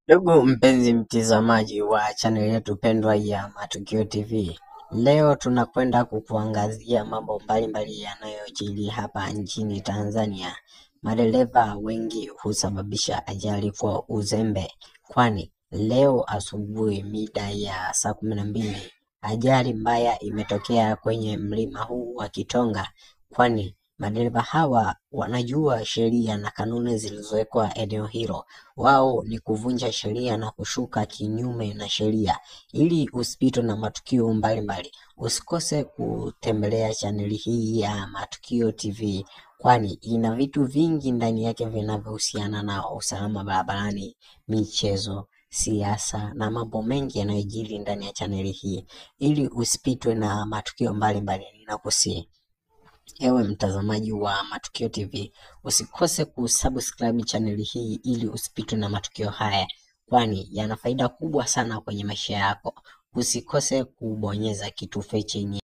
Ndugu mpenzi mtizamaji wa chaneli yetu pendwa ya Matukio TV, leo tunakwenda kukuangazia mambo mbalimbali yanayojiri hapa nchini Tanzania. Madereva wengi husababisha ajali kwa uzembe, kwani leo asubuhi mida ya saa 12 ajali mbaya imetokea kwenye mlima huu wa Kitonga, kwani madereva hawa wanajua sheria na kanuni zilizowekwa eneo hilo. Wao ni kuvunja sheria na kushuka kinyume na sheria. Ili usipitwe na matukio mbalimbali, usikose kutembelea chaneli hii ya Matukio TV, kwani ina vitu vingi ndani yake vinavyohusiana na usalama barabarani, michezo, siasa na mambo mengi yanayojiri ndani ya chaneli hii. Ili usipitwe na matukio mbalimbali, ninakusihi ewe mtazamaji wa Matukio TV, usikose kusubscribe chaneli hii ili usipitwe na matukio haya, kwani yana faida kubwa sana kwenye maisha yako. Usikose kubonyeza kitufe chenye